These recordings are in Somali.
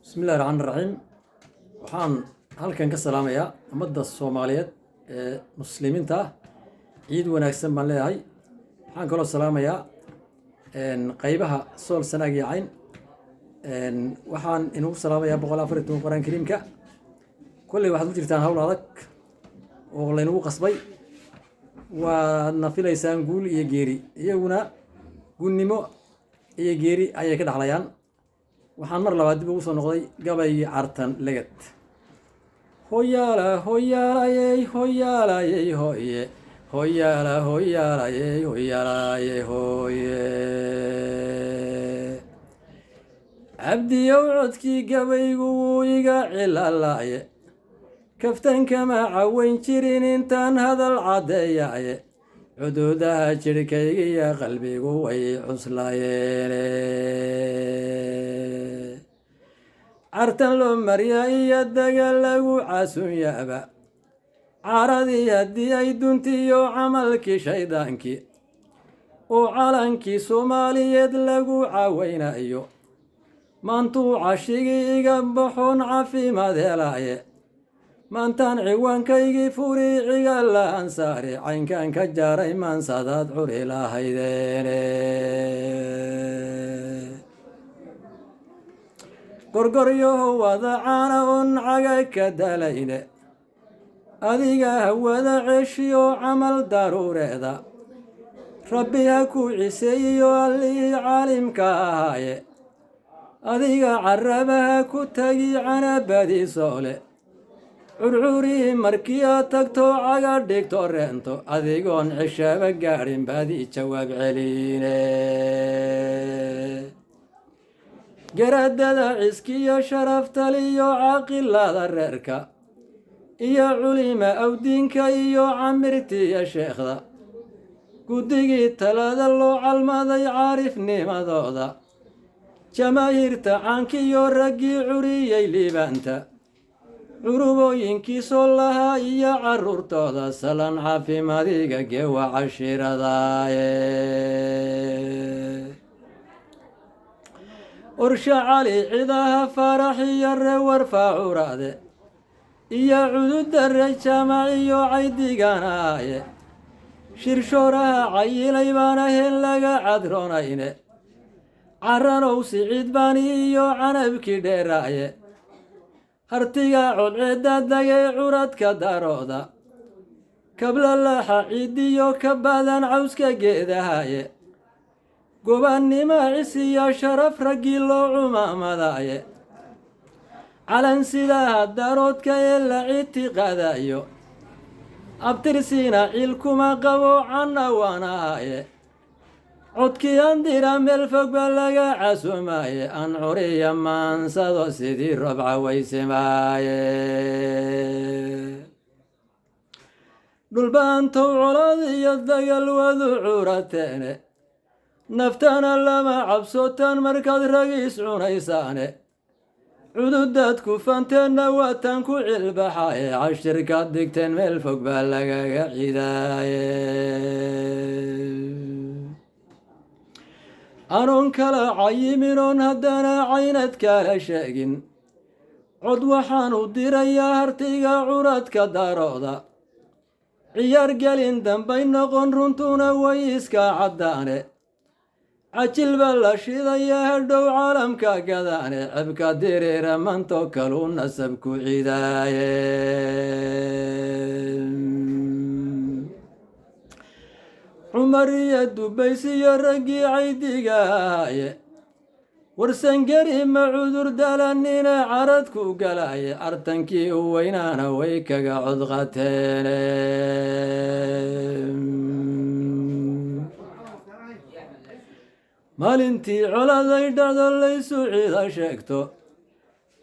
Bismillahi raxmaan raxiim. Waxaan halkan ka salaamayaa ummadda Soomaaliyeed ee Muslimiinta ah. Ciid wanaagsan baan leeyahay. Waxaan kaloo salaamayaa qeybaha Sool, Sanaag iyo Cayn. Waxaan inugu salaamayaa 114 Qur-aan Kariimka. Kolley waxaad ku jirtaan hawl adag oo laynagu qasbay, waadna filaysaan guul iyo geeri, iyaguna guulnimo iyo geeri ayay ka dhaxlayaan. Waxaan mar labaad dib ugu soo noqday gabaygii Cartan Leged. Hoyaala hoyaalayey hoyaalayey hoye, hoyaala hoyaalayey hoyaalayey hoye. Cabdiyow, codkii gabaygu wuu iga cilalaaye, kaftankama caweyn jirin intaan hadal caddeeyaaye, cuduudaha jidhkaygiyo qalbigu way cuslaayeene. Cartan loo marya iyo dagaal lagu caasun yaaba, caradii haddii ay duntiyo camalkii shaydaankii oo calankii Soomaaliyeed lagu cawaynayo, maantuu cashigii iga baxoon caafimaad helaaye, maantaan ciwaankaygii furi ciga la ansaari, caynkaan ka jaaray maansadaad curi lahaydeene. Gorgoryaho wada caana oon caga ka dalayne, adiga hawada ceshiyo camal daruureeda, Rabbi ha ku ciseeyiyo Allihii caalimka ahaaye, adiga carabaha ku tagi canabadiisoole, curcurii markii aad tagto caga dhigto reento, adigoon ceshaaba gaadhin baad ii jawaab celine. Garaadada ciskiyo sharaftaliyo caaqilada reerka iyo culima awdiinka iyo camirtiya sheekhda, guddigii talada loo calmaday caarifnimadooda, jamaahiirta caankiyo raggii curiyey liibaanta, curubooyinkii soo lahaa iyo caruurtooda, salan caafimaadiga gewa cashiiradaaye. Orsha Cali cidaha Faarax iyo rewar faacuraade iyo cududare jaamac iyo caydiganaaye, shirshooraha cayilay baana hel laga cadroonayne, caranow siciid baani iyo canabkii dheeraaye, hartiga codceedda dagay curadka darooda, kablalaxa ciidiyo ka badan cawska geedahaye, gobannimo cisiyo sharaf raggii loo cumaamadaaye, calan sidaha daroodka ee la ictiqaadayo, abtirsiina ciilkuma qabo canna waanahaye, codkii andira meel fog ba laga casumaaye, aan curiya maansado sidii roob cawaysimaaye. Dhulbaantow colaad iyo dagal wadu curateene, naftana lama cabsotaan markaad ragiis cunaysaane, cududaad kufanteenna waataan ku cilbaxaye, cashirkaad dhigteen meel fog baa lagaga cidaaye. Anoon kala cayimin oon haddana caynad kala sheegin, cod waxaan u dirayaa hartiga curadka darooda, ciyaar gelin dambay noqon runtuna way iska caddaane, cajil baa la shidayaa hadhow caalamka gadaane, cebka diriira manto kaluu nasab ku cidaaye. Cumar iyo Dubaysiyo raggii caydiga ahaaye, warsangeri ma cudur dalanina caradku galaaye, artankii u weynaana way kaga codqateene. Maalintii coladay dhacdo laysu ciida sheegto,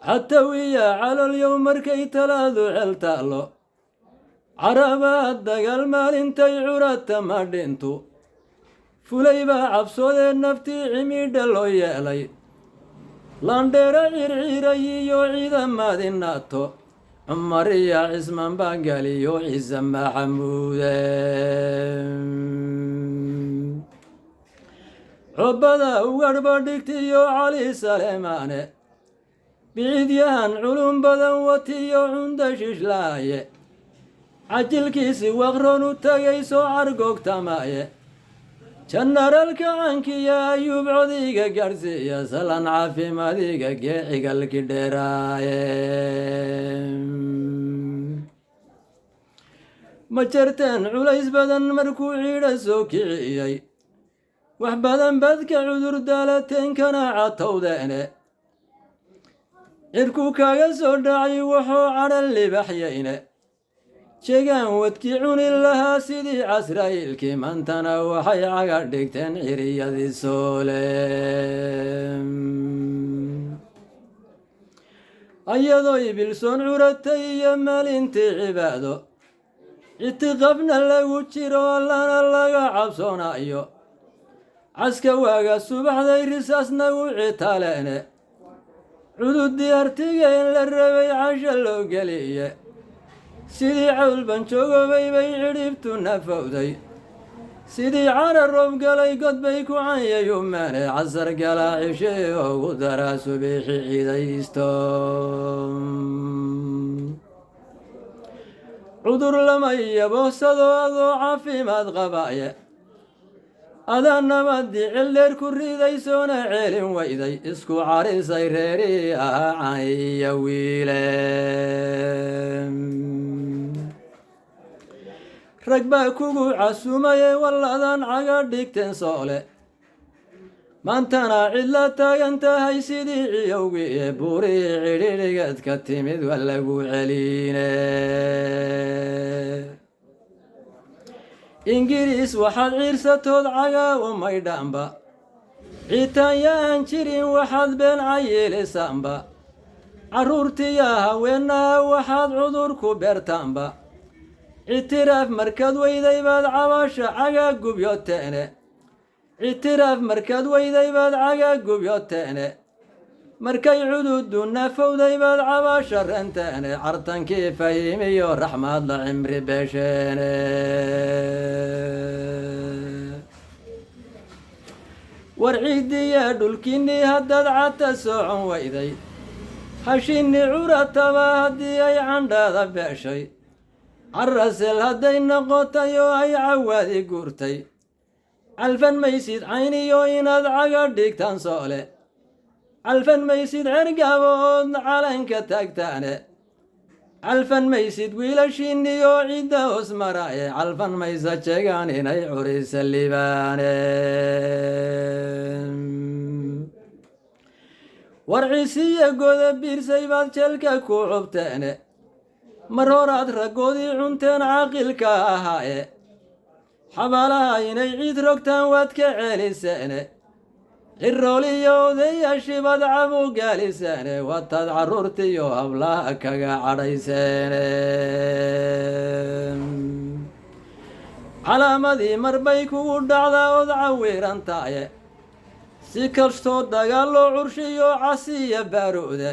xatawiya calolyow markay talaadu cel taallo, carabaa dagaal maalintay curata ma dhintu, fulay baa cabsoodee naftii cimidha loo yeelay, laandheero circiiray iyo ciidamadi naato, Cumar iyo Cismaan baa galiyo Ciise Maxamuude. Cobada ugarhba dhigtiyo Cali Salemaane, Biciidyahan culum badan watiyo cunda shishlaaye, cajilkiisi waqroon u tagay soo cargoogtamaaye. Janaraalka cankiya Ayuub codiga gaadhsiiya, salan caafimaadiga geecigalki dheeraaye. Ma jarteen culays badan markuu ciidha soo kiciyey, wax badan baad ka cudur daalateen kana catowdeene. Cirku kaga soo dhacay wuxuu cadhan libaxyayne, jegaan wadkii cuni lahaa sidii Casraa'iilkii. Maantana waxay caga dhigteen ciriyadii soole, ayadoo ibilsoon curatay iyo maalintii cibaado ictiqabna lagu jiro, Allana laga cabsoonayo. Caska waaga subaxday risaas nagu citaaleene, cududii artiga in la rabay casha loo geliye. Sidii cawlban joogobay bay cidhibtu nafowday, sidii cara roob galay god bay ku canyayumaane. Casar galaa cishee ugu daraa subiixi ciidaysto, cudur lama yaboohsado adoo caafimaad qabaaye. Adaa nabadii cildheer ku ridaysoona ceelin weyday, isku carisay reerii ahaa caniya wiile. Rag baa kugu casuumaye walladan caga dhigteen soole, maantana cidla taagan tahay sidii ciyowgii ee buurihii cidhidhigeed ka timid waa lagu celiine. Ingiriis waxaad ciirsatood cagaa u maydhaanba, ciitaanyaan jirin waxaad been cayilisaanba, carruurtiya haweenaha waxaad cudur ku beertaanba. Ictiraaf markaad weyday baad cabaasha cagaa gubyoteene, ictiraaf markaad weyday baad cagaa gubyoteene. Markay cududu nafowday baad cabaasha renteene, cartankii fahimiyo raxmaad la cimri beesheene. War ciidiya dhulkiinnii haddaad cata socon weyday, hashinni curataba haddii ay candhaada beeshay, carasel hadday noqotay oo ay cawaadi guurtay, calfan maysid cayniyo inaad caga dhigtaan soole, calfan maysid cergabo ood calanka taagtaane, calfan maysid wiilashiinniyo cidda hoos maraaye, calfan maysa jeegaan inay curisa libaane. Warcisiya goda biirsay baad jeelka ku cubteene, mar horaad raggoodii cunteen caaqilka ahaaye. Xabaalaha inay ciid rogtaan waad ka celiseene, cirooliyo odayaashii baad cabugaaliseene, waataad carruurtiyo hablaha kaga cadhayseene. Calaamadii marbay kugu dhacdaa ood cawiran taye, si kastoo dagaal loo curshiyo casiya baaru'de,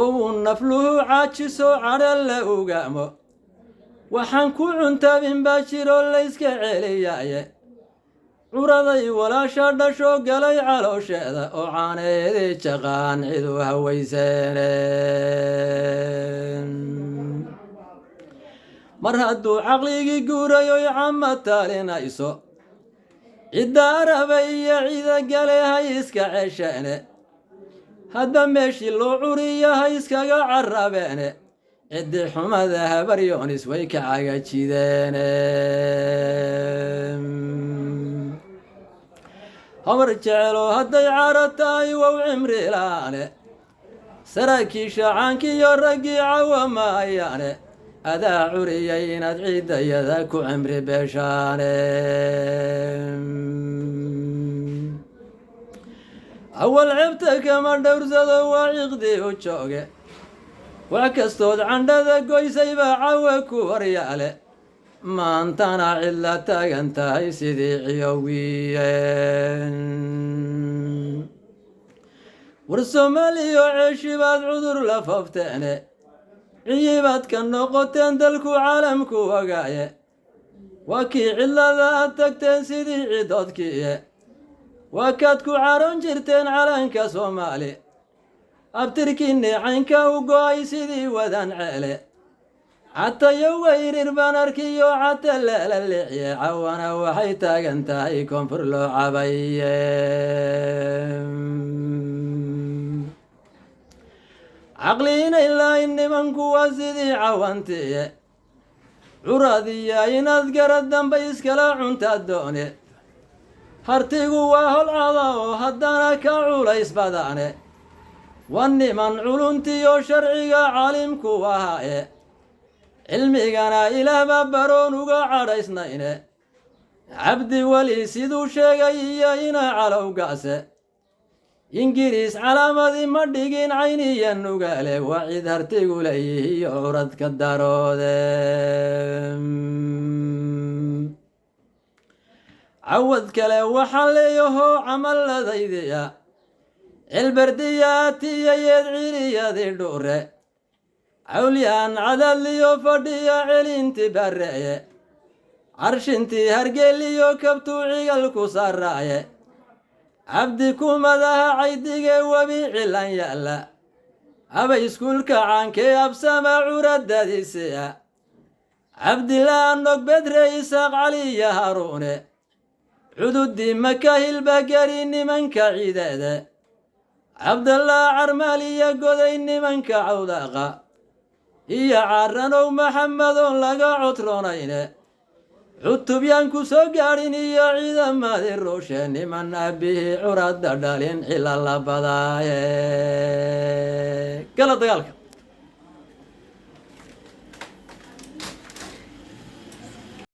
oo uu nafluhu caajiso cadho la ugaamo. Waxaan ku cuntabin baa jiro layska celiyaaye, curaday walaasha dhasho galay caloosheeda oo caaneedii jaqaan cidu hawayseene. Mar hadduu caqligii guuray oy cama taalinayso, cidda araba iyo cida gale hay iska cesheene, hadba meeshii loo curiya ha iskaga carabeene. Ciddii xumada Habaryoonis way ka cagajideene. Habar jecelo hadday caro tahay wow cimri la'aane, saraakiisha caankiyo raggii cawamaayaane. Adaa curiyay inaad ciidayada ku cimri beeshaane. Awal ceebta kama dhowrsado waa ciqdii u jooge, wax kastood candhada goysay baa cawa ku horyaale. Maantana cidla taagan tahay sidii ciyowgiye. War Soomaaliyo ceeshi baad cudur la foofteene, ciyibaad ka noqoteen dalku caalamku ogaaye. Waa kii cidlada aad tagteen sidii cidoodkiiye, waa kaad ku caroon jirteen calanka Soomaali. Abtirkiinni caynka u go'ay sidii wadan ceele. Catayo weyrir baan arkiyo cata lala leeciye, cawana waxay taagan tahay koonfur loo cabaye. Caqli inay laayin nimanku waa sidii cawantiye, curadiya inaad garad damba iskala cuntaa doone. Hartigu waa holcada oo haddana ka culays badane, waa niman culuntiyo sharciga caalimku ahaye, cilmigana ilaahba baroon uga cadhaysnayne. Cabdi Weli siduu sheegay iyo ina calowgase, Ingiriis calaamadii ma dhigin cayniya nugaale, waa cid hartigu leeyihiyo curadka daroode. Cawad kale waxaan leeyahoo camaladaydiya cilbardiyaatiyayeed ciriyadii dhuure, cawlyahan cadaadliyo fadhiya celinti bareeye, carshintii hargeliyo kabtuu cigal ku saraaye. Cabdi kumadaha caydige webi cilan yaalla, aba iskuulka caankee absama curadadiisiya. Cabdilaa Nogbedre Isaaq Caliya Haruune, cududii maka hilbagari nimanka ciideede. Cabdallah Carmaaliya goday nimanka cawdaaqa iyo caranow Maxamedoon laga codroonayne, cutubyaan ku soo gaadhin iyo ciidamadii ruushe, niman aabihii curadda dhalin cila la badaaye gala dagaalka.